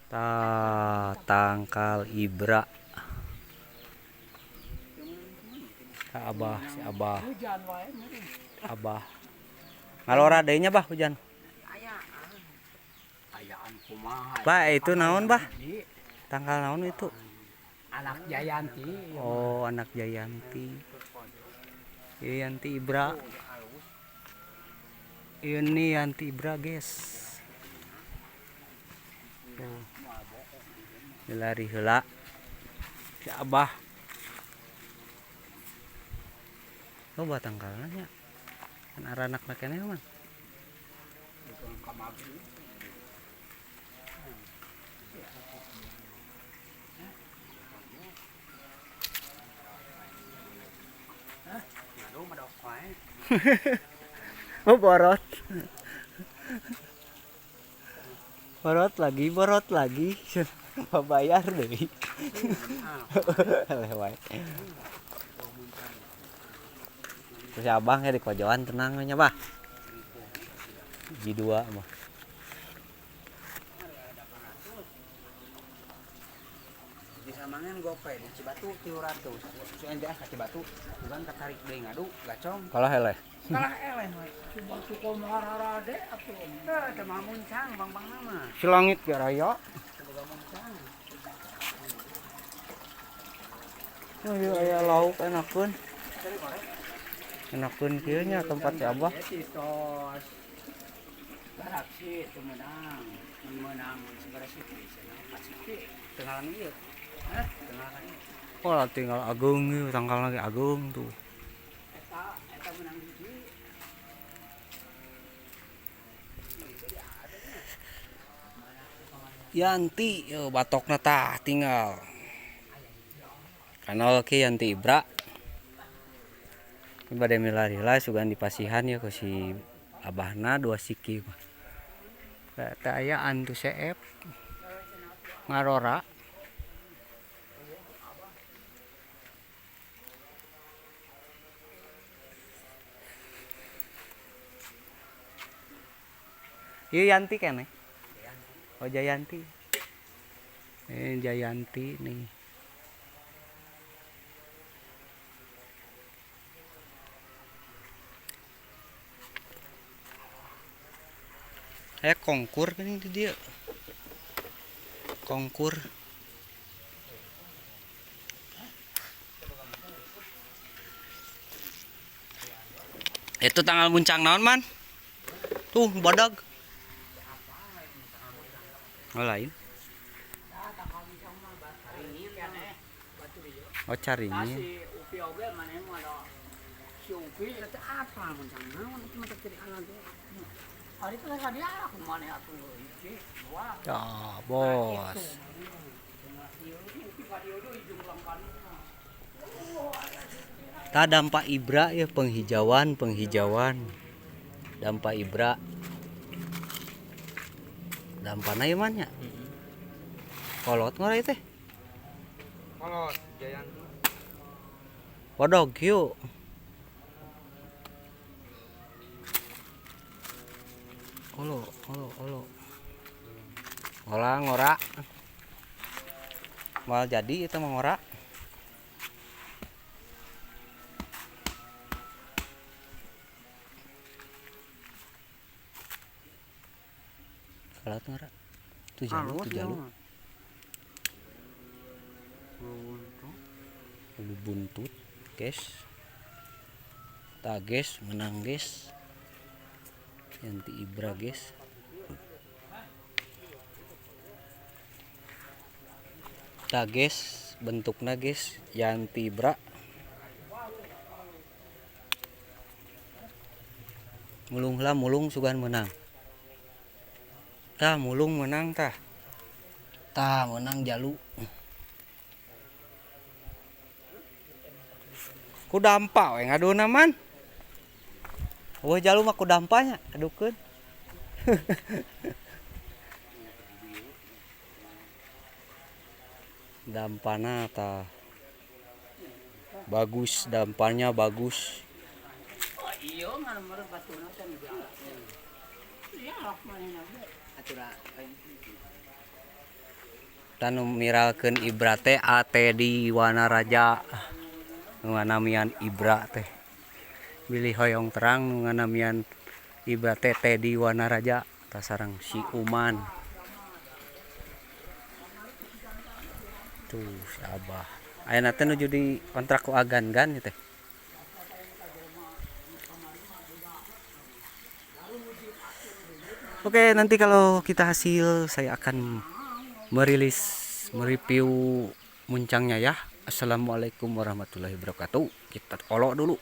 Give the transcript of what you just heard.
Tah, tangkal Ibra. Tah, Abah, si Abah. Hujan wae meureun. Abah. Ngalora deui nya, Bah, hujan. Ayaan kumaha. Bah, itu naon, Bah? Tangkal naon itu? Anak Jayanti. Oh, anak Jayanti. Yanti Ibra. Ini Yanti Ibra, guys. Tuh. Lari heula. Si Abah. Oh, tangkalna nya. Kan aranak keneh mah. Oh, borot. Borot lagi, borot lagi. Bayar deh. Lewat. Terus abang ya di kojoan tenang nya, Bah. Hiji dua mah. Di samangan gope di Cibatu 300. Su ente ah ka Cibatu, bukan katarik deui ngadu gacong. Kalah eleh. Kalah eleh we. Cibatu kumaha rarade atuh. Teu teu mah muncang bang-bang mah. Si langit ge raya. Boga muncang. Oh, iya aya lauk enakeun. Enakeun kieu nya tempat si Abah. Tos. Garaksi teu meunang. Mun meunang sabaraha siki cenah 4 siki. Tenggalan ieu. Hah? Tenggalan ieu. Oh, lah tinggal ageung ieu, tangkal lagi ageung tuh. Eta eta meunang hiji. Yanti, yo batokna tah tinggal. Kanal ke Yanti Ibra. Ini bade milari lah sugan dipasihan ya ku si abahna dua siki mah. Teh aya antu CF ngarora. Ieu Yanti keneh. Oh, Jayanti. Ini Jayanti nih. Aya kongkur geuning di dieu. Kongkur. Itu tanggal muncang naon, Man? Tuh, badag. Oh, lain. Oh, caringin. Si Upi oge maneh mah da. Si Upi teh apa muncang naon itu mah teh anak teh. Hari itu kan dia aku maneh atuh hiji, dua. Ya, bos. Ta dampak Ibra ya penghijauan, penghijauan. Dampak Ibra. Dampana ieu mah nya. Kolot ngora ieu teh. Kolot Jayanti. Bodog kieu. Olo, olo, olo. Ngola ngora. Mal jadi itu mah ngora. Kolot ngora. Tuh jalu, tuh jalu. Buntut, guys. Tah guys, menang guys. Yanti Ibra guys. Tah guys, bentukna guys, Yanti Ibra. Mulung lah, mulung sugan menang. Tah mulung menang tah. Tah menang jalu. Ku dampa we ngaduna man. Eueuh jalu mah ku dampanya adukeun. Dampana tah. Bagus dampannya bagus. Oh, iya ngarep batuna teh nu. Iya, manehna ge. Atuh. Tah, nu miralkeun Ibra teh ATD Wanaraja, nu nganamian Ibra teh. Bilih hoyong terang, nu nganamian Ibra teh Teddy Wanaraja, tah sareng si Uman. Tuh si Abah. Ayeuna teh nuju di kontrak ku Agan gan ieu teh. Oke, nanti kalau kita hasil saya akan merilis, mereview muncangnya ya. Assalamualaikum warahmatullahi wabarakatuh. Kita follow dulu.